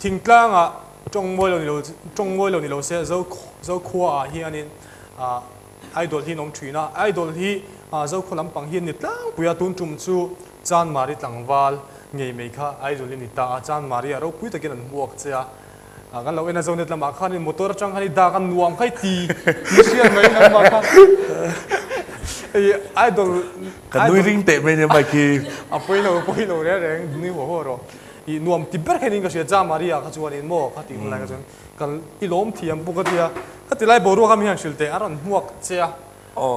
Thingtlangah tawng mawi lo ni lo tawng mawi lo ni lo se Zo Zokhua ah hianin ah Idol hi an awm thin a. Idol hi ah Zokhua lampang hi an ni tlangpui a, tun tum chu Chanmari tlangval ngei mai kha Idol hi a ni ta a, Chanmari ah ropui takin an hmuak che a. Ah kan lo en a Zonet lamah khanin motor atang khan i dak a nuam kha i ti ti hriat mai nangmah kha hei Idol Ka nui ring teh mai nia Mike hi. A pawi lo a pawi lo reng reng nui huah huah rawh. I nuam ti ber khanin ka hria Chamaria kha chuanin maw kha tih hun lai kha chuan ka i lawm thiam bawk a tia ka ti lai boruak a mi hian hrilh teh a rawn hmuak che a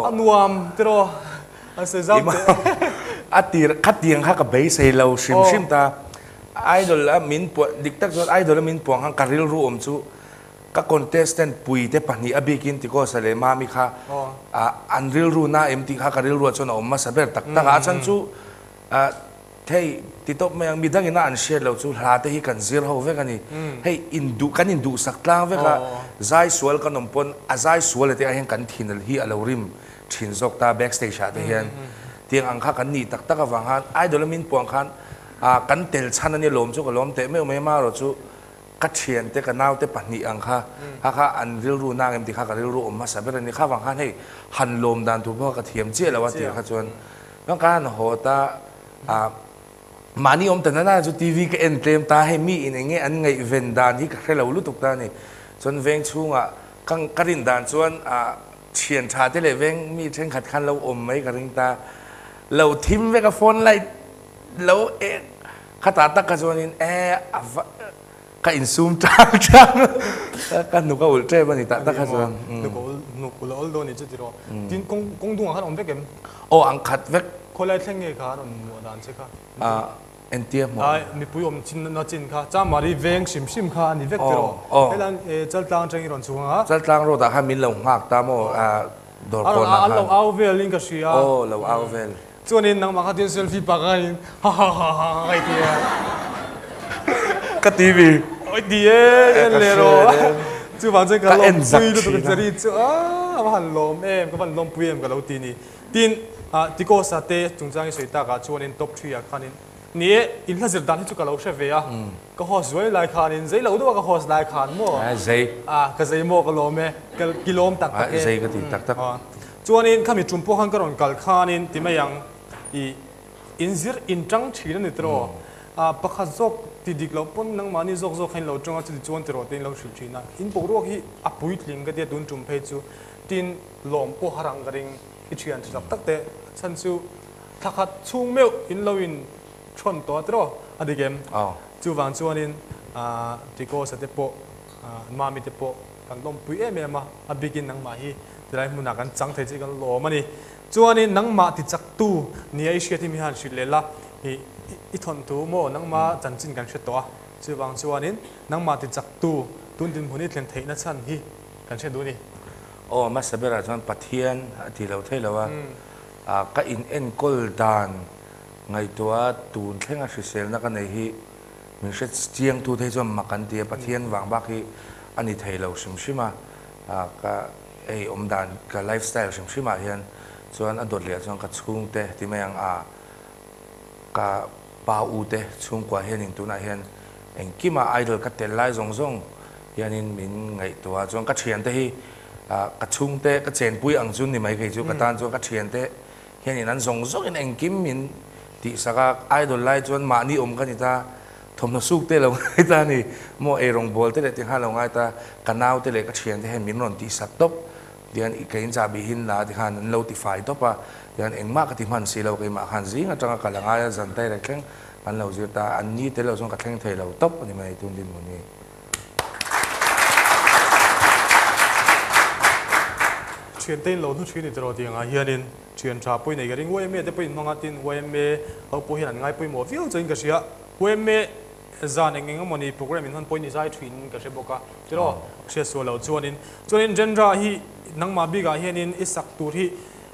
a nuam tiraw an sawi zau teh. A tir khatiang kha ka beisei lo hrim hrim ta idol a min puah dik tak chuan idol a min puang khan ka rilru awm chu ka contestant pui te pahnih a bikin Tikosa leh Mami kha an rilru na em tih kha ka rilruah chuan a awm hmasa ber tak tak a a chhan chu Hei, ti tawp mai ang, midang ina an hriat loh chu hla te hi kan zir ho vek a ni. Hei, induh, kan induhsak tlang vek a, zai sual kan awm pawn a zai sual ate ah hian kan thin hi a lo rim thin zawk ta backstage ah te hian. Tiang ang kha kan nih tak tak avang khan idol a min puang khan ah kan tel chhan a nia lawm chu ka lawm teh meuh mai marawh chu ka thiante ka naute pahnih ang kha kha kha an rilru nang em tih kha ka rilru awm hmasa ber a ni. Kha vang khan hei han lawm dan tur pawh kha ka thiam chiah lo a tih kha chuan Chuan ka han haw ta a, mahni awm ta nana chu TV ka en tlem ta, hei mi in enge an ngaihven dan hi ka hre lo lutuk ta a ni. Chuan veng chhungah ka ka rin dan chuan ah thian tha te leh veng mi thenkhat khan lo awm mai ka ring ta, lo thim vek a phone light lo eng khatah tak kha chuanin e a va Ka insum tang tang a, ka hnuk a ulh tep a ni tak tak kha chuan. Hnuk a ulh, hnuk ulh a awl dawn a ni chu tiraw. Tin, kawng kawng dungah khan awm vek em? Aw, ang khat vek. Khawilai thleng nge kha an rawn muah dan che kha? Ah, entia hmuh? Ai, mipui awm chin na chin kha, Chamari veng hrim hrim kha a ni vek tiraw? Aw, aw. Helai Chaltlang atangin i rawn chhung ang a. Chaltlang road ah khan min lo nghak ta maw, ah, dawr kawnah khan. An lo au velin ka hria. Aw, lo au vel. Chuanin nangmah kha tin selfie pak a in ha ha ha ha ha i ti e. Ka TV. Oi ti e en leh rawh. Chuvang chuan ka lawm pui lutuk a chari chu a a va han lawm em ka van lawm pui em ka lo ti ni. Tin Tikosa te chungchang i sawi takah chuanin top three ah khanin ni e in hla zir dan hi chu ka lo hre ve a ka host zuai lai khanin zei lo deuh a ka host lai khan maw Zei. Ka zei maw ka lawm e ka ki lawm tak tak e. Zei ka ti tak tak. Chuanin khami tum pawh khan ka rawn kal khanin ti mai ang i inzir inṭang ṭhin a ni tiraw? Ah pakhat zawk ti dik loh pawn nangmahni zawk zawk kha in lo ṭawng a chuti chuan tiraw te in lo hrilh ṭhin a. In boruak hi a puitling ka tia tun tum phei chu tin lawm pawh har ang ka ring i ṭhian ṭha tak tak te chhan chu thla khat chhung meuh in lo in thawn tawh a tiraw a dik em? Chuvang chuanin ah Tikosa te pawh ah Mami te pawh kan lawmpui em em a, a bikin nangmah hi tilai hmunah kan chang thei che kan lawm a ni. Chuanin nangmah ti chaktu nia i hriat hi mi han hrilh leh la, i i thawnthu maw nangmah chanchin kan hre tawh a, chuvang chuanin nangmah ti chaktu tun dinhmun i thlen theihna chhan hi kan hre duh a ni. Aw, hmasa berah chuan Pathian a ti lo thei lo a, ka in enkawl dan ngaihtuah a tun thlenga hriselna ka nei hi Min hre chiang tu te hi chuan mak an ti a, Pathian vang bak hi a ni thei lo hrim hrim a, ka hei awm dan ka life style hrim hrim ah hian chuan a dawt leh ah chuan ka chhungte ti mai ang a, ka pa u te chhungkua hianin tunah hian engkima idol ka tel lai zawng zawng hianin min ngaihtuah a, chuan ka thiante hi ka chhungte ka chenpui ang chu ni mai kei chu ka tan chuan ka thiante Hianin an zawng zawngin engkim min tihsak a, idol lai chuan mahni awm ka ni ta, thawmhnaw suk te lo ngai ta a ni, maw eirawng bawl te leh tikhan lo ngai ta, ka nau te leh ka thian te hian min rawn tihsak tawp, tihian ka in chahbi hin la tikhan an lo tifai tawp a, tihian engmah ka ti hman si lo keimah khan zing atanga ka la ngai a, zan tairek thleng an lo zir ta, an ni tel lo chuan ka thleng thei lo tawp a ni mai tun dinhmun hi. Thiante in lo hnu thin i tiraw tih angah hianin thian tha pawhin ei ka ring. YMA te pawhin hmanga tin YMA ho pawh hian an ngai pawimawh viau chuan ka hria. YMA zan eng eng emawni program in hman pawhin i zai thin ka hre bawk a tiraw hriat sual loh chuanin. Chuanin genre hi nangmah bikah hianin i sak tur hi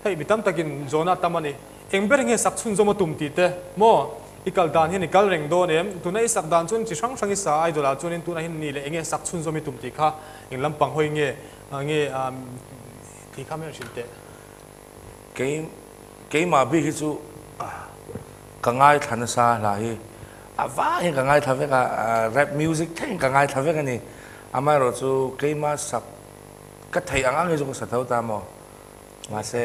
hei mi tam takin zawhna a tam a ni. Eng ber nge sak chhunzawm a tum tih te maw? I kal dan hian i kal reng dawn em? Tuna i sak dan chuan chi hrang hrang i sa idol ah chuanin tunah hian ni leh enge sak chhunzawm i tum tih kha eng lampang hawi nge nge tih kha min rawn hrilh teh. Kei keimah bik hi chu ka ngaithla nasa hla hi. A vang hian ka ngaithla vek a, rap music thlengin ka ngaithla vek a ni. Amaherawhchu keima sak ka theih ang ang hi chu ka sa tho ta maw? Mahse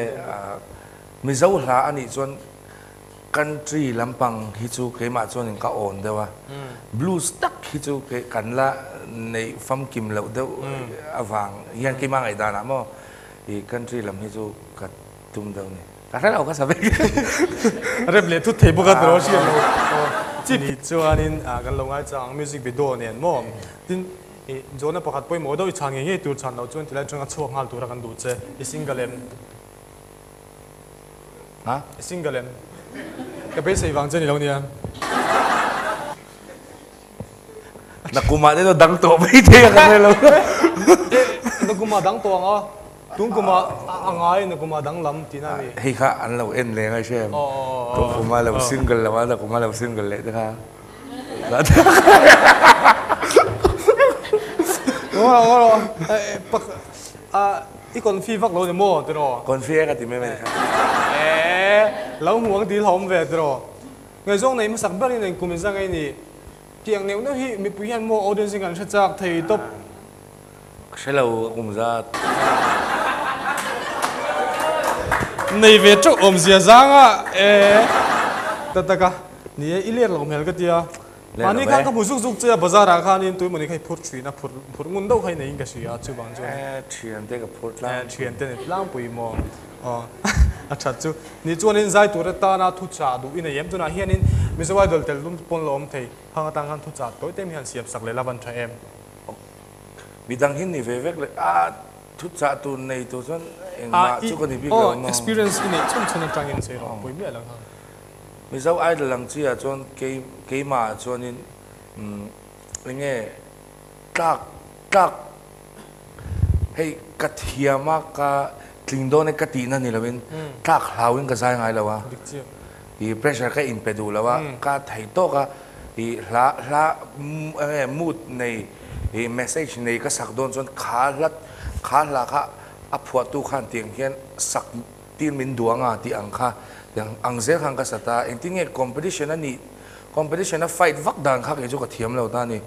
Mizo hla a nih chuan country lampang hi chu keimah chuanin ka awn deuh a, blues tak hi chu kan la neih famkim loh deuh avang hian keimah ngaihdanah maw i country lam hi chu ka tum deuh a ni. Ka hre lo ka sa vek. Rep leh thut thei bawk a tiraw hriat lo. Ni chuanin kan lo ngaichang music video nen maw tin I zawhna pakhat pawimawh deuh i chhan ngei ngei tur chhan loh chuan tilai atanga chhuak nghal tura kan duh che. I single em? Ha? I single em? Ka beisei vang che ni lo nia. Nakumah te chu dang tawh mai thei a ka hre lo. E, nakumah dang tawh ang a. Tun kumah a ngai nakumah dang lam tihna a ni. Hei kha an lo en leng a hre em? Tun kumah lo single lo a, nakumah lo single leh te kha. I confi vak lo ni maw tiraw? Confi e ka ti mai mai kha. Eeh lo hmu ang dil hawm ve tiraw? Ngaihzawng nei hmasak berin engkum in zang ei ni? Tiang neuh neuh hi mipui hian maw audience in kan hre chak thei tawp. Ka hre lo ka kum zat. Nei ve teuh awmzia zang a e. Ta tak a, ni e i let lo hmel ka tia. Mahni khan ka hmu zuk zuk che a bazar ah khanin tuimawni kha i phur thin a, phur phur ngun deuh kha i neiin ka hria a chuvang chuan. E thiante ka phur tlang. E thiante ni tlangpui maw. Aw a that chu. Ni chuanin zai tur atana thuchah duh i nei em? Tunah hianin Mizo Idol tel tum pawn la awm thei. Hang atang khan thuchah tawi te mi han siam sak leh la van tha em? Midang hi ni ve vek le a thuchah tur nei tur chuan engmah chu ka ni bik lo maw? Experience i neih chhun chhun atangin sawi rawh pui miah lo kha. Mizo Idol ang chi ah chuan kei keimah ah chuanin enge tlak tlak hei ka thiam a ka tling dawn e ka tihna ni loin tlak hlauin ka zai ngai lo a. I pressure ka inpe duh lo a, ka thei tawk a, i hla hla enge mood nei i message nei ka sak dawn chuan kha hla kha hla kha a phuahtu khan tiang hian sak tir min duh anga tih ang kha tiang ang zel khan ka sa ta, engtin nge competition a nih competition a fight vak dan kha kei chu ka thiam lo ta a ni,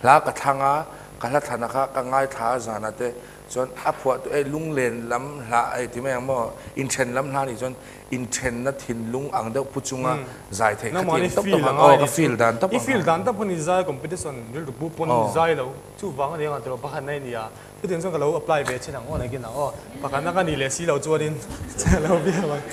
hla ka thlang a, ka hla thlana kha ka ngaithla a zana te chuan a phuahtu e lunglen lam hla ei ti mai ang maw inthen lam hla nih chuan inthenna thinlung ang deuh pu chunga zai theih kha tih ang tawp tawp ang aw ka feel dan tawp ang i feel dan tawp khan i zai competition rilru pu pawn i zai lo chuvang a ni ang tiraw pakhatna i nia chutiang chuan ka lo apply ve chin ang aw nakin ang aw pakhatna ka nih leh si lo chuanin che lo viau ang.